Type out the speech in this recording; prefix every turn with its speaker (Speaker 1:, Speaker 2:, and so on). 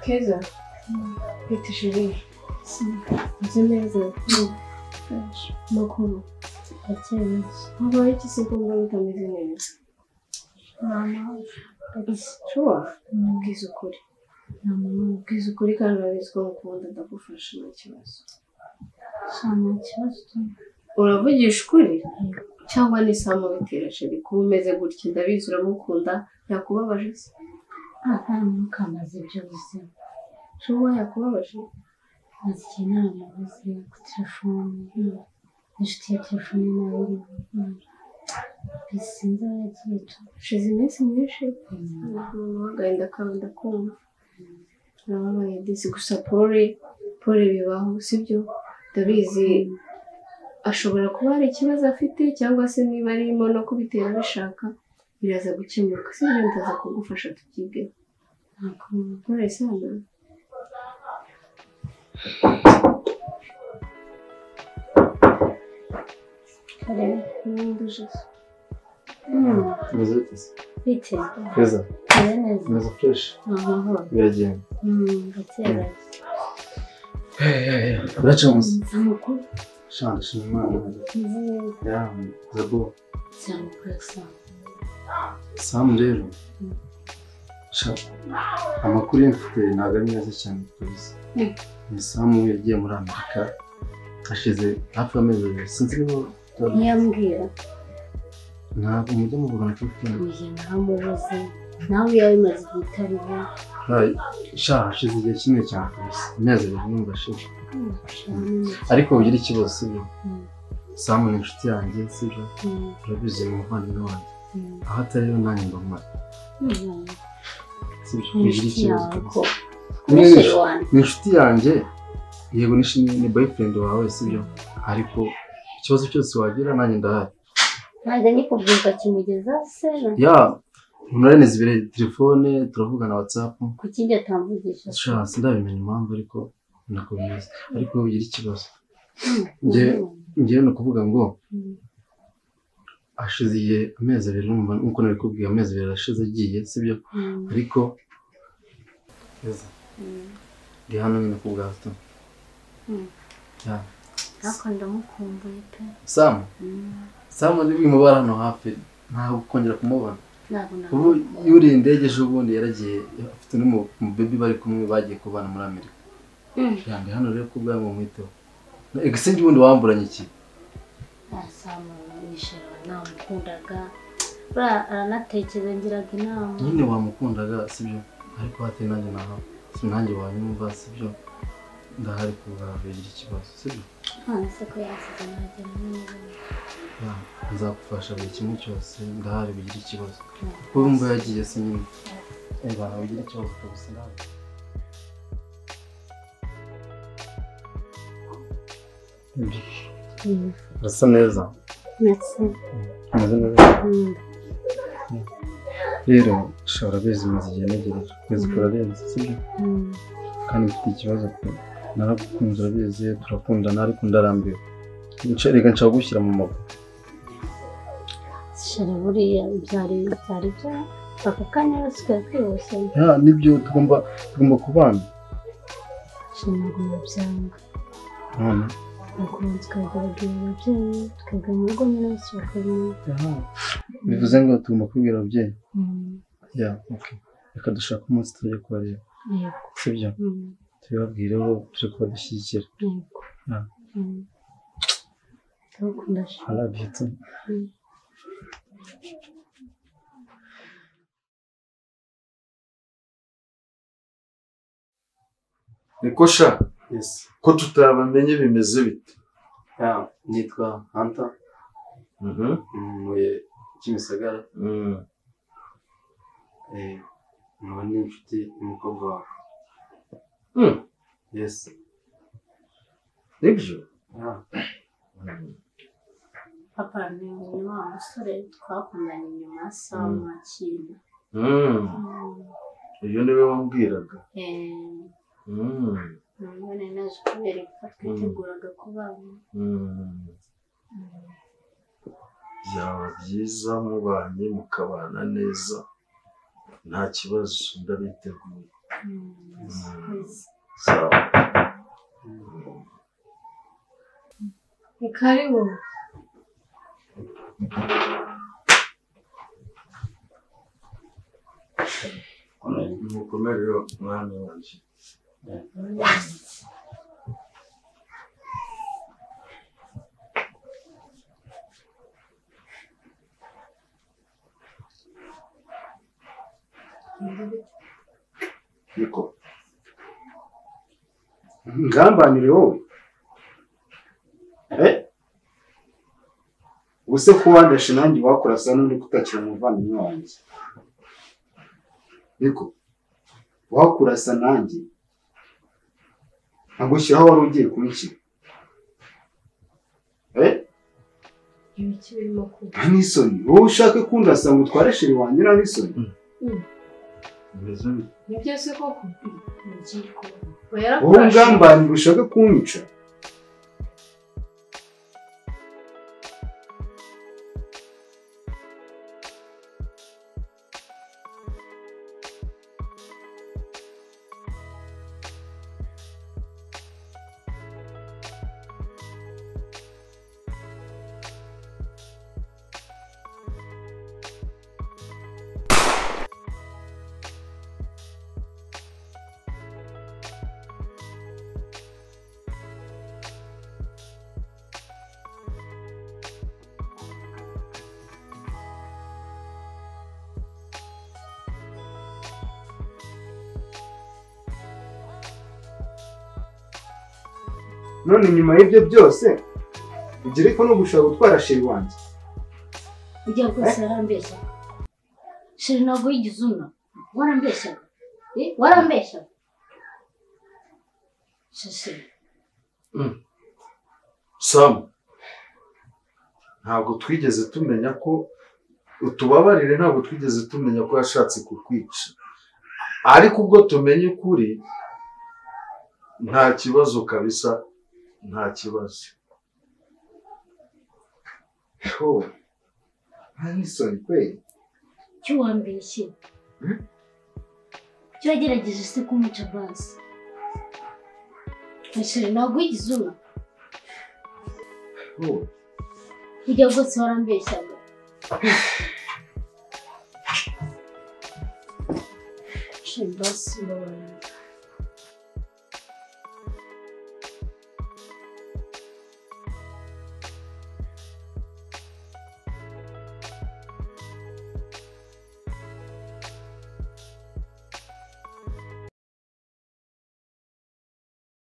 Speaker 1: Keza, bite chérie? Meze neza. Makuru. Habaye iki se ko mbona utameze neza? Sure. Mbwiza ukuri. Mbwiza ukuri kandi urabizi ko ngukunda, ndagufasha nta kibazo. Uravugisha ukuri? Cyangwa ni Samu bitera chérie kuba umeze gutya, ndabizi uramukunda, yakubabaje se?
Speaker 2: Ntukamaze ibyo buzima.
Speaker 1: Sure, yakubabaje?
Speaker 2: Maze igihe naramubuze ku telefone, inshuti ya telefone nawe iriho. Sinzi aho yagiye tu.
Speaker 1: Hashize iminsi myinshi, agahinda kawe ndakumva. Nababaye disi, gusa pole pole bibaho, sibyo? Ndabizi ashobora kuba hari ikibazo afite cyangwa se niba arimo no kubitera abishaka, biraza gukemuka, sibyo? Ndaza kugufasha tubyigeho. Pole sana.
Speaker 2: Bite?
Speaker 3: Keza.
Speaker 2: Meze neza.
Speaker 3: Meze fresh.
Speaker 2: Amahoro.
Speaker 3: Biragenda.
Speaker 2: Gake gake.
Speaker 3: Uraca munsi.
Speaker 2: Amakuru.
Speaker 3: Shanda shima Imana.
Speaker 2: Meze neza.
Speaker 3: Ya, zabo.
Speaker 2: Amakuru ya Samu.
Speaker 3: Samu rero. Sha, amakuru mfite ntabwo ari meza cyane kabisa. Ni Samu yagiye muri Amerika hashize hafi amezi abiri. Sinzi niba
Speaker 2: ntiyambwira.
Speaker 3: Ntabwo mujya muvugana kuri telefone.
Speaker 2: Oya, naramubuze. Nawe yari imaze igihe itariho.
Speaker 3: Sha, hashize igihe kinini cyane kabisa. Amezi abiri numva ashize. Ariko ugira ikibazo, sibyo? Samu ni inshuti yanjye, sibyo? Urabizi ni umuvandimwe wanjye. Aho atari rero nanjye mba mpari. Sibyo? Ugira ikibazo kabisa. Ni inshuti yanjye, yego ni boyfriend wawe, sibyo? Ariko ikibazo cyose wagira nanjye ndahari.
Speaker 2: Ntajya nikubwirwa kimugeza se?
Speaker 3: Ya, umuntu zibere telefone, turavugana WhatsApp.
Speaker 2: Kuki njye atamvugisha?
Speaker 3: Sha, sindabimenya impamvu ariko nako bimeze. Ariko ugira ikibazo. Nge no kuvuga ngo ashize igihe amezi abiri, numva nkuko nabikubwiye amezi abiri arashize agiye, sibyo? Ariko Keza, ndi hano nyine ku bwawe tu. Ya.
Speaker 2: Ariko ndamukumbuye pe.
Speaker 3: Samu? Samu ndi bimubara hano hafi, ntabwo kongera kumubona. Ubu yuriye indege ejo bundi yaragiye, afite n'umubebi bari kumwe bagiye kubana muri Amerika. Yandi hano rero ku bwawe ngo mwiteho. Ese njye ubundi wamburanye iki?
Speaker 2: Samu nishira namukundaga. Bura aranatekereza ngiraga inama.
Speaker 3: Nyine wamukundaga, sibyo? Ariko hatari nanjye naho. Si nanjye wanyumva, sibyo? Ndahari ku bwawe ugira ikibazo, sibyo?
Speaker 2: None se ko yansize nagera n'ibindi.
Speaker 3: Nzagufasha buri kimwe cyose, ndahari bigira ikibazo. Kuko urumva yagiye se nyine. Bana bigira ikibazo kabisa ndahari. Urasa neza.
Speaker 2: Merci.
Speaker 3: Umeze neza. Rero ushobora bizi maze igihe ntegereje. Ukwezi kurarenze, sibyo? Kandi mfite ikibazo pe. Naragukunze urabizi, turakundana ariko ndarambiwe. Reka nshaka gushyira mu maguru.
Speaker 2: Shara buriya byari byo aka kanya basigaye kwihuse.
Speaker 3: Ya, nibyo tugomba kubana.
Speaker 2: Ntabwo nabyanga.
Speaker 3: None
Speaker 2: nuko tukabwira ababyeyi, tukabwira mu rugo nyine bose bakabimenya.
Speaker 3: Bivuze ngo tugomba kubwira ababyeyi. Ya, okay. Reka dushake umunsi tujye kubareba.
Speaker 2: Yego.
Speaker 3: Sibyo? Tubibabwireho turi kubadushyigikira.
Speaker 2: Yego. Ndagukunda.
Speaker 3: I love you too.
Speaker 4: Niko sha?
Speaker 3: Yes.
Speaker 4: Ko tutabamenye bimeze bite?
Speaker 3: Ya, nitwa Hunter. Ntuye Kimisagara. Nkaba ni inshuti y'umukobwa wawe. Yes.
Speaker 4: Nibyo?
Speaker 2: Papa ni wa musore twakundanye nyuma ya Samu akina.
Speaker 4: Uyu niwe wambwiraga.
Speaker 2: None naje kubereka twiteguraga kubana.
Speaker 4: Byaba byiza mubanye mukabana neza, nta kibazo, ndabiteguye. Sawa.
Speaker 1: Ni karibu.
Speaker 4: Mukomere mwana wanjye.
Speaker 5: Niko ngambanire wowe ubuse ko wandashe nanjye wakurasa n'undi kutakira umuvandimwe wanjye. Niko wakurasa nanjye nkagushyiraho wari ugiye kunshyira. Nta n'isoni wowe ushake kundasa ngo utware sheri wanjye nta n'isoni.
Speaker 1: Nibyo se koko?
Speaker 5: Wowe ungambanira ushaka kunyica. None nyuma y'ibyo byose ugere ko no gushaka gutwara sheri wanjye.
Speaker 2: Ujya rwose yarambeshya. Sheri ntabwo yigeze una. Warambeshya. Warambeshya. Sheri.
Speaker 4: Sam, ntabwo twigeze tumenya ko utubabarire, ntabwo twigeze tumenya ko yashatse kukwica. Ariko ubwo tumenye ukuri nta kibazo kabisa. Nta kibazo.
Speaker 5: Nta n'isoni kweli.
Speaker 2: Cyo wambeshye. Cyo wagerageje se kumuca basi. Sheri ntabwo wigeze una. Ujya rwose warambeshyaga.
Speaker 1: Sheri basi mbabarira.